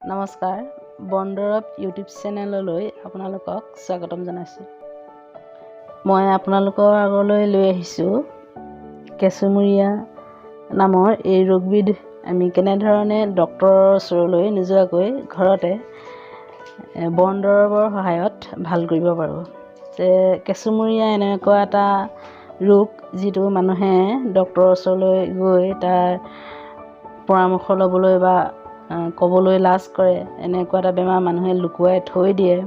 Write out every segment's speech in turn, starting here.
নমস্কাৰ, বনদৰৱ ইউটিউব চেনেললৈ আপোনালোকক স্বাগতম জনাইছোঁ। মই আপোনালোকৰ আগলৈ লৈ আহিছোঁ কেঁচুমূৰীয়া নামৰ এই ৰোগবিধ আমি কেনেধৰণে ডক্তৰৰ ওচৰলৈ নোযোৱাকৈ ঘৰতে বনদৰৱৰ সহায়ত ভাল কৰিব পাৰোঁ। যে কেঁচুমূৰীয়া এনেকুৱা এটা ৰোগ যিটো মানুহে ডক্তৰৰ ওচৰলৈ গৈ তাৰ পৰামৰ্শ ল'বলৈ বা ক'বলৈ লাজ কৰে, এনেকুৱা এটা বেমাৰ মানুহে লুকুৱাই থৈ দিয়ে।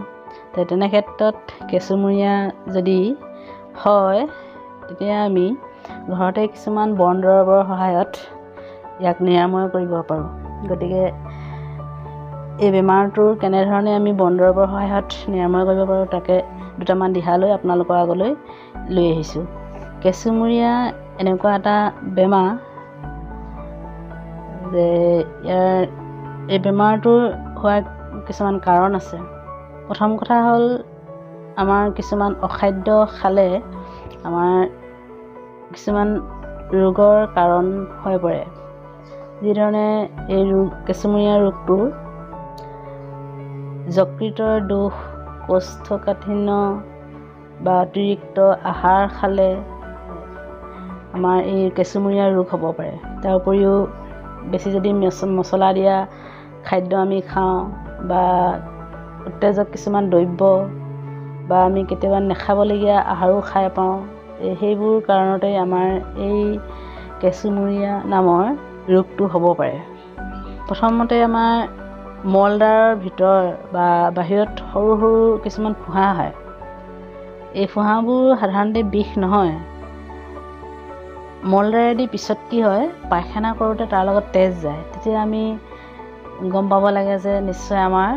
তেনে ক্ষেত্ৰত কেঁচুমূৰীয়া যদি হয়, তেতিয়া আমি ঘৰতে কিছুমান বন দৰৱৰ সহায়ত ইয়াক নিৰাময় কৰিব পাৰোঁ। গতিকে এই বেমাৰটোৰ কেনেধৰণে আমি বন দৰৱৰ সহায়ত নিৰাময় কৰিব পাৰোঁ, তাকে দুটামান দিহা লৈ আপোনালোকৰ আগলৈ লৈ আহিছোঁ। কেঁচুমূৰীয়া এনেকুৱা এটা বেমাৰ যে ইয়াৰ এই বেমাৰটোৰ হোৱাৰ কিছুমান কাৰণ আছে। প্ৰথম কথা হ'ল, আমাৰ কিছুমান অখাদ্য খালে আমাৰ কিছুমান ৰোগৰ কাৰণ হৈ পৰে। যিধৰণে এই ৰোগ কেঁচুমূৰীয়া ৰোগটো যকৃতৰ দোষ, কোষ্ঠকাঠিন্য বা অতিৰিক্ত আহাৰ খালে আমাৰ এই কেঁচুমূৰীয়া ৰোগ হ'ব পাৰে। তাৰ উপৰিও বেছি যদি মছলা দিয়া খাদ্য আমি খাওঁ বা উত্তেজক কিছুমান দ্ৰব্য বা আমি কেতিয়াবা নাখাবলগীয়া আহাৰো খাই পাওঁ, সেইবোৰ কাৰণতেই আমাৰ এই কেঁচুমূৰীয়া নামৰ ৰোগটো হ'ব পাৰে। প্ৰথমতে আমাৰ মলদ্বাৰৰ ভিতৰ বা বাহিৰত সৰু সৰু কিছুমান ফোঁহা হয়। এই ফোঁহাবোৰ সাধাৰণতে বিষ নহয়। মলদ্বাৰেদি পিছত কি হয়, পায়খানা কৰোঁতে তাৰ লগত তেজ যায়। তেতিয়া আমি গম পাব লাগে যে নিশ্চয় আমাৰ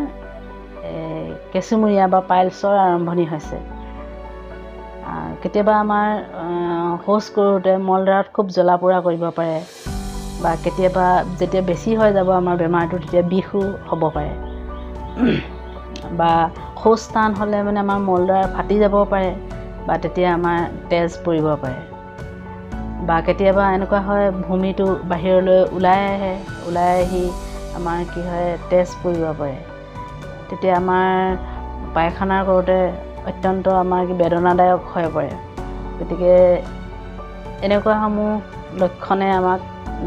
কেঁচুমূৰীয়া বা পাইলছৰ আৰম্ভণি হৈছে। কেতিয়াবা আমাৰ শৌচ কৰোঁতে মলদ্বাৰত খুব জ্বলা পোৰা কৰিব পাৰে বা কেতিয়াবা যেতিয়া বেছি হৈ যাব আমাৰ বেমাৰটো, তেতিয়া বিষো হ'ব পাৰে বা শৌচ টান হ'লে মানে আমাৰ মলদ্বাৰ ফাটি যাব পাৰে বা তেতিয়া আমাৰ তেজ পৰিব পাৰে। বা কেতিয়াবা এনেকুৱা হয়, ভূমিটো বাহিৰলৈ ওলাই আহে, ওলাই আহি আমাৰ কি হয়, তেজ পৰিব পাৰে। তেতিয়া আমাৰ পায়খানা কৰোঁতে অত্যন্ত আমাৰ বেদনাদায়ক হৈ পৰে। গতিকে এনেকুৱাসমূহ লক্ষণে আমাক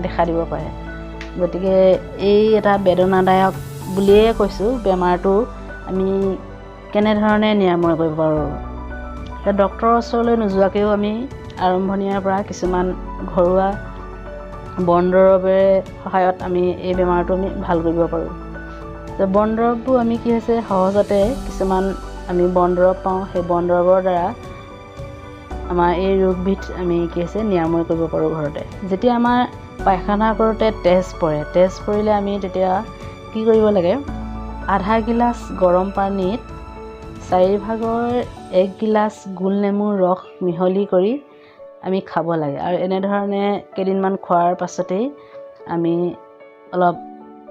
দেখা দিব পাৰে। গতিকে এই এটা বেদনাদায়ক বুলিয়ে কৈছোঁ, বেমাৰটো আমি কেনেধৰণে নিৰাময় কৰিব পাৰোঁ। ডক্তৰৰ ওচৰলৈ নোযোৱাকৈও আমি আৰম্ভণিৰে পৰা কিছুমান ঘৰুৱা বন দৰৱেৰে সহায়ত আমি এই বেমাৰটো আমি ভাল কৰিব পাৰোঁ। বন দৰৱবোৰ আমি কি হৈছে, সহজতে কিছুমান আমি বন দৰৱ পাওঁ, সেই বন দৰৱৰ দ্বাৰা আমাৰ এই ৰোগবিধ আমি কি হৈছে নিৰাময় কৰিব পাৰোঁ ঘৰতে। যেতিয়া আমাৰ পায়খানা কৰোঁতে তেজ পৰে, তেজ পৰিলে আমি তেতিয়া কি কৰিব লাগে, আধা গিলাচ গৰম পানীত 1/4 গিলাচ গোল নেমুৰ ৰস মিহলি কৰি আমি খাব লাগে। আৰু এনেধৰণে কেইদিনমান খোৱাৰ পাছতেই আমি অলপ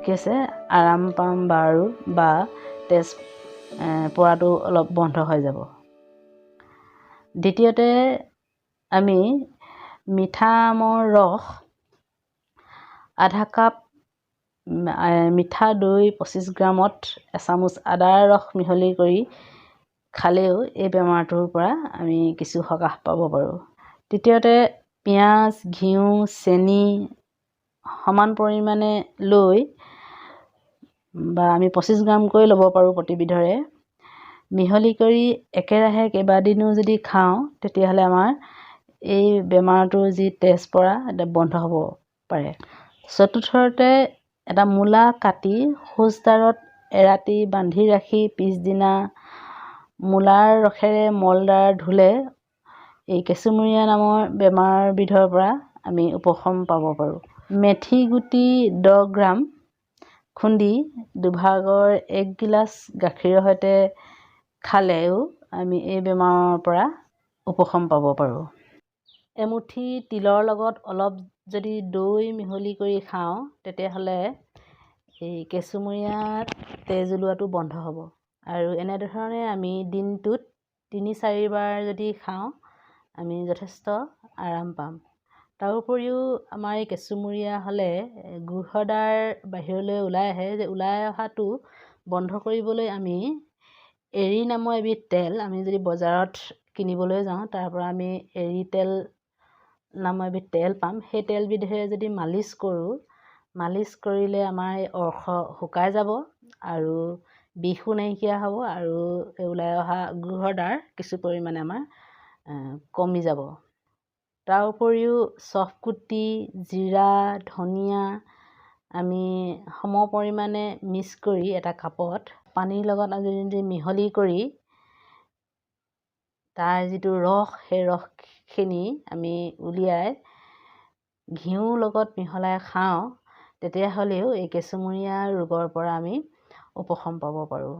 কি হৈছে আৰাম পাম বা আৰু বা তেজ পৰাটো অলপ বন্ধ হৈ যাব। দ্বিতীয়তে আমি মিঠা আমৰ ৰস আধা কাপ মিঠা দৈ 25 গ্ৰামত এচামুচ আদাৰ ৰস মিহলি কৰি খালেও এই বেমাৰটোৰ পৰা আমি কিছু সকাহ পাব পাৰোঁ। তৃতীয়তে পিঁয়াজ, ঘিউ, চেনি সমান পৰিমাণে লৈ বা আমি 25 গ্ৰামকৈ ল'ব পাৰোঁ প্ৰতিবিধৰে, মিহলি কৰি একেৰাহে কেইবাদিনো যদি খাওঁ, তেতিয়াহ'লে আমাৰ এই বেমাৰটোৰ যি তেজ পৰা বন্ধ হ'ব পাৰে। চতুৰ্থতে এটা মূলা কাটি শৌচদ্বাৰত এৰাতি বান্ধি ৰাখি পিছদিনা মূলাৰ ৰসেৰে মলদ্বাৰ ধুলে এই কেঁচুমূৰীয়া নামৰ বেমাৰবিধৰ পৰা আমি উপশম পাব পাৰোঁ। মেথি গুটি 10 গ্ৰাম খুন্দি 1/2 গিলাচ গাখীৰৰ সৈতে খালেও আমি এই বেমাৰৰ পৰা উপশম পাব পাৰোঁ। এমুঠি তিলৰ লগত অলপ যদি দৈ মিহলি কৰি খাওঁ, তেতিয়াহ'লে এই কেঁচুমূৰীয়াত তেজ ওলোৱাটো বন্ধ হ'ব। আৰু এনেধৰণে আমি দিনটোত 3-4 বাৰ যদি খাওঁ, আমি যথেষ্ট আৰাম পাম। তাৰ উপৰিও আমাৰ এই কেঁচুমূৰীয়া হ'লে গৃহদ্বাৰ বাহিৰলৈ ওলাই আহে, যে ওলাই অহাটো বন্ধ কৰিবলৈ আমি এৰী নামৰ এবিধ তেল আমি যদি বজাৰত কিনিবলৈ যাওঁ, তাৰ পৰা আমি এৰী তেল নামৰ এবিধ তেল পাম। সেই তেলবিধেৰে যদি মালিচ কৰোঁ, মালিচ কৰিলে আমাৰ এই অৰ্শ শুকাই যাব আৰু বিষো নাইকিয়া হ'ব আৰু ওলাই অহা গৃহদ্বাৰ কিছু পৰিমাণে আমাৰ কমি যাব। তাৰ উপৰিও চফগুটি, জিৰা, ধনিয়া আমি সম পৰিমাণে মিক্স কৰি এটা কাপত পানীৰ লগত আজি যদি মিহলি কৰি তাৰ যিটো ৰস, সেই ৰসখিনি আমি উলিয়াই ঘিউৰ লগত মিহলাই খাওঁ, তেতিয়াহ'লেও এই কেঁচুমূৰীয়া ৰোগৰ পৰা আমি উপশম পাব পাৰোঁ।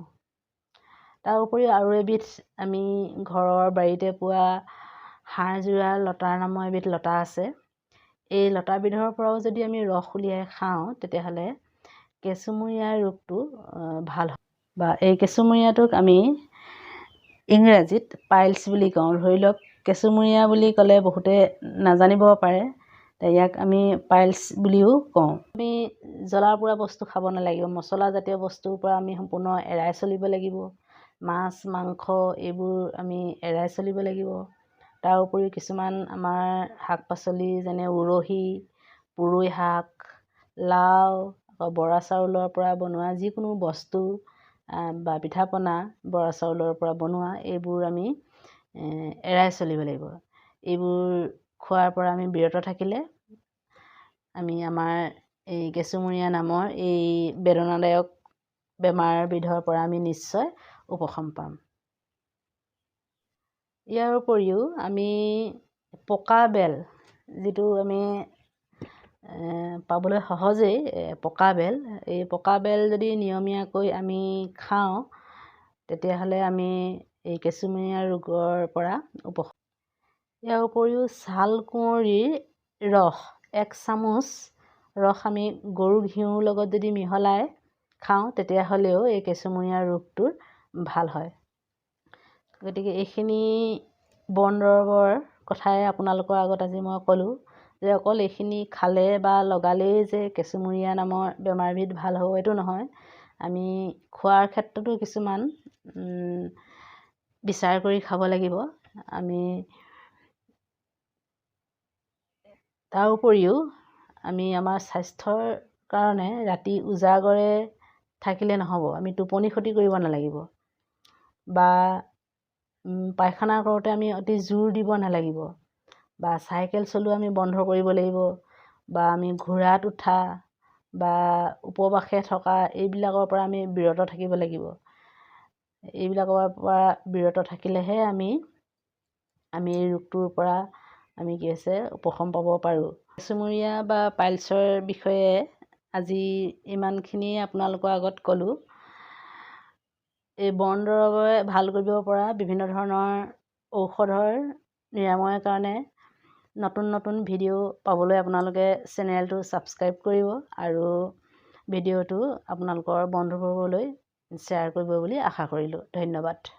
তাৰ উপৰিও আৰু এবিধ আমি ঘৰৰ বাৰীতে পোৱা হাড়যোৰা লতা নামৰ এবিধ লতা আছে। এই লতাবিধৰ পৰাও যদি আমি ৰস উলিয়াই খাওঁ, তেতিয়াহ'লে কেঁচুমূৰীয়া ৰোগটো ভাল হয়। বা এই কেঁচুমূৰীয়াটোক আমি ইংৰাজীত পাইলছ বুলি কওঁ। ধৰি লওক কেঁচুমূৰীয়া বুলি ক'লে বহুতে নাজানিব পাৰে, ইয়াক আমি পাইলছ বুলিও কওঁ। আমি জ্বলা পোৰা বস্তু খাব নালাগিব, মছলাজাতীয় বস্তুৰ পৰা আমি সম্পূৰ্ণ এৰাই চলিব লাগিব, মাছ মাংস এইবোৰ আমি এৰাই চলিব লাগিব। তাৰ উপৰিও কিছুমান আমাৰ শাক পাচলি যেনে উৰহি, পুৰৈ শাক, লাও, আকৌ বৰা চাউলৰ পৰা বনোৱা যিকোনো বস্তু বা পিঠা পনা বৰা চাউলৰ পৰা বনোৱা এইবোৰ আমি এৰাই চলিব লাগিব। এইবোৰ খোৱাৰ পৰা আমি বিৰত থাকিলে আমি আমাৰ এই কেঁচুমূৰীয়া নামৰ এই বেদনাদায়ক বেমাৰবিধৰ পৰা আমি নিশ্চয় উপশম পাম। ইয়াৰ উপৰিও আমি পকা বেল, যিটো আমি পাবলৈ সহজেই পকা বেল, এই পকা বেল যদি নিয়মীয়াকৈ আমি খাওঁ, তেতিয়াহ'লে আমি এই কেঁচুমূৰীয়া ৰোগৰ পৰা উপশম। ইয়াৰ উপৰিও ছাল কুঁৱৰীৰ ৰস 1 চামুচ ৰস আমি গৰু ঘিউৰ লগত যদি মিহলাই খাওঁ, তেতিয়াহ'লেও এই কেঁচুমূৰীয়া ৰোগটোৰ ভাল হয়। গতিকে এইখিনি বন দৰৱৰ কথাই আপোনালোকৰ আগত আজি মই ক'লোঁ যে অকল এইখিনি খালে বা লগালেই যে কেঁচুমূৰীয়া নামৰ বেমাৰবিধ ভাল হ'ব এইটো নহয়। আমি খোৱাৰ ক্ষেত্ৰতো কিছুমান বিচাৰ কৰি খাব লাগিব। আমি তাৰ উপৰিও আমি আমাৰ স্বাস্থ্যৰ কাৰণে ৰাতি উজাগৰে থাকিলে নহ'ব, আমি টোপনি ক্ষতি কৰিব নালাগিব বা পায়খানা কৰোঁতে আমি অতি জোৰ দিব নালাগিব বা চাইকেল চলোৱা আমি বন্ধ কৰিব লাগিব বা আমি ঘোঁৰাত উঠা বা উপবাসে থকা এইবিলাকৰ পৰা আমি বিৰত থাকিব লাগিব। এইবিলাকৰ পৰা বিৰত থাকিলেহে আমি আমি এই ৰোগটোৰ পৰা আমি কি হৈছে উপশম পাব পাৰোঁ। কেঁচুমূৰীয়া বা পাইলছৰ বিষয়ে আজি ইমানখিনিয়ে আপোনালোকৰ আগত ক'লোঁ। এই বন দৰৱে ভাল কৰিব পৰা বিভিন্ন ধৰণৰ ঔষধৰ নিৰাময়ৰ কাৰণে নতুন নতুন ভিডিঅ' পাবলৈ আপোনালোকে চেনেলটো ছাবস্ক্ৰাইব কৰিব আৰু ভিডিঅ'টো আপোনালোকৰ বন্ধুবৰ্গলৈ শ্বেয়াৰ কৰিব বুলি আশা কৰিলোঁ। ধন্যবাদ।